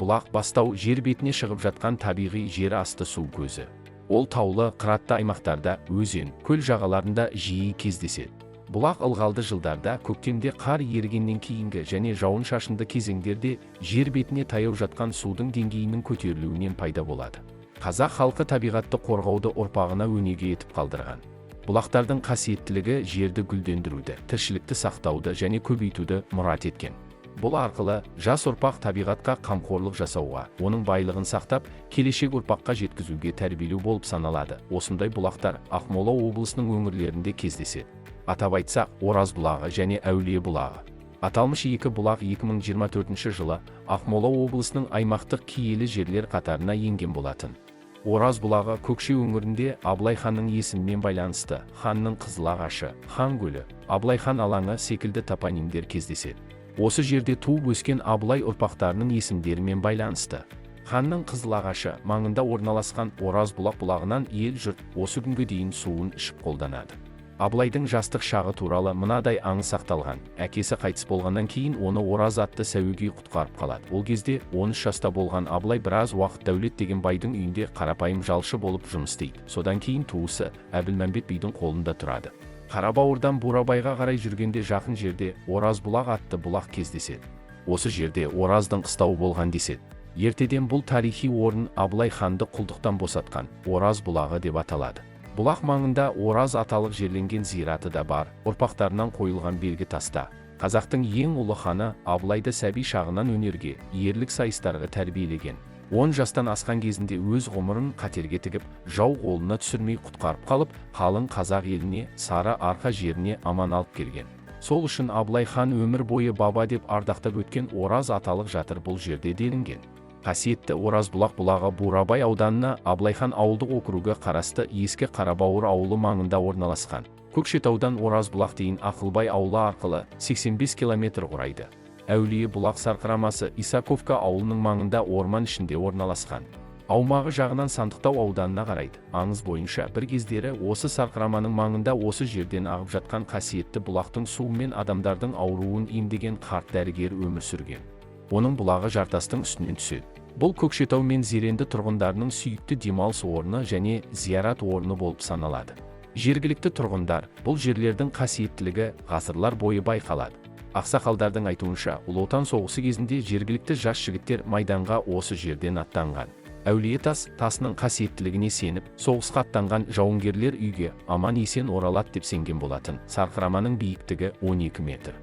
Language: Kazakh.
Бұлақ – бастау, жер бетіне шығып жатқан табиғи жер асты су көзі. Ол таулы, қыратты аймақтарда, өзен, көл жағаларында жиі кездеседі. Бұлақ ылғалды жылдарда, көктемде қар ерігеннен кейінгі және жауын-шашынды кезеңдерде жер бетіне таяу жатқан судың деңгейінің көтерілуінен пайда болады. Қазақ халқы табиғатты қорғауды ұрпағына өнеге етіп қалдырған. Бұлақтардың қасиеттілігі жерді гүлдендіруді, тіршілікті сақтауды және көбейтуді мұрат еткен. Бұл арқылы жас ұрпақ табиғатқа қамқорлық жасауға, оның байлығын сақтап, келешек ұрпаққа жеткізуге тәрбиелеу болып саналады. Осындай бұлақтар Ақмола облысының өңірлерінде кездеседі. Атап айтсақ, Ораз бұлағы және Әулие бұлағы. Аталмыш екі бұлақ 2024 жылы Ақмола облысының аймақтық киелі жерлер қатарына енген болатын. Ораз бұлағы Көкше өңірінде Абылай ханның есімімен байланысты. Ханның қызыл ағашы, Хан көлі, Абылай хан алаңы секілді топонимдер кездеседі. Осы жерде туып өскен Абылай ұрпақтарының есімдерімен байланысты. Ханның қызыл ағашы маңында орналасқан Ораз бұлақ бұлағынан ел жұрт осы күнге дейін суын ішіп қолданады. Абылайдың жастық шағы туралы мынадай аңыз сақталған. Әкесі қайтыс болғаннан кейін оны Ораз атты сәуегей құтқарып қалады. Ол кезде 13 жаста болған Абылай біраз уақыт Дәулет деген байдың үйінде қарапайым жалшы болып жұмыс істейді. Содан кейін туысы Әбілмәмбет бидің қолында тұрады. Қарабауырдан Бурабайға қарай жүргенде жақын жерде Ораз бұлақ атты бұлақ кездеседі. Осы жерде Ораздың қыстауы болған деседі. Ертеден бұл тарихи орын Абылай ханды құлдықтан босатқан Ораз бұлағы деп аталады. Бұлақ маңында Ораз аталық жерленген зираты да бар, ұрпақтарынан қойылған белгі таста. Қазақтың ең ұлы ханы Абылайды сәби шағынан өнерге, ерлік сайыстарға тәрбиелеген. 10 жастан асқан кезінде өз ғұмырын қатерге тігіп, жау қолына түсірмей құтқарып қалып, қалың қазақ еліне, Сары Арқа жеріне аман алып келген. Сол үшін Абылай хан өмір бойы баба деп ардақтап өткен Ораз аталық жатыр бұл жерде делінген. Қасиетті Ораз бұлақ бұлағы Бурабай ауданына Абылайхан ауылдық округі қарасты Ескі Қарабауыр ауылы маңында орналасқан. Көкшетаудан Ораз бұлақ дейін Ақылбай ауылы арқылы 85 километр құрайды. Әулие бұлақ сарқырамасы Исаковка ауылының маңында орман ішінде орналасқан. Аумағы жағынан Сандықтау ауданына қарайды. Аңыз бойынша, бір кездері осы сарқыраманың маңында осы жерден ағып жатқан қасиетті бұлақтың суымен адамдардың ауруын емдеген қарт дәрігер өмір сүрген. Оның бұлағы жартастың үстінен түседі. Бұл Көкшетау мен Зеренді тұрғындарының сүйікті демалыс орны және зиярат орны болып саналады. Жергілікті тұрғындар бұл жерлердің қасиеттілігі ғасырлар бойы байқалады. Ақсақалдардың айтуынша, Ұлы Отан соғысы кезінде жергілікті жас жігіттер майданға осы жерден аттанған. Әулие тас тасының қасиеттілігіне сеніп, соғысқа аттанған жауынгерлер үйге аман есен оралады деп сенген болатын. Сарқыраманың биіктігі 12 метр.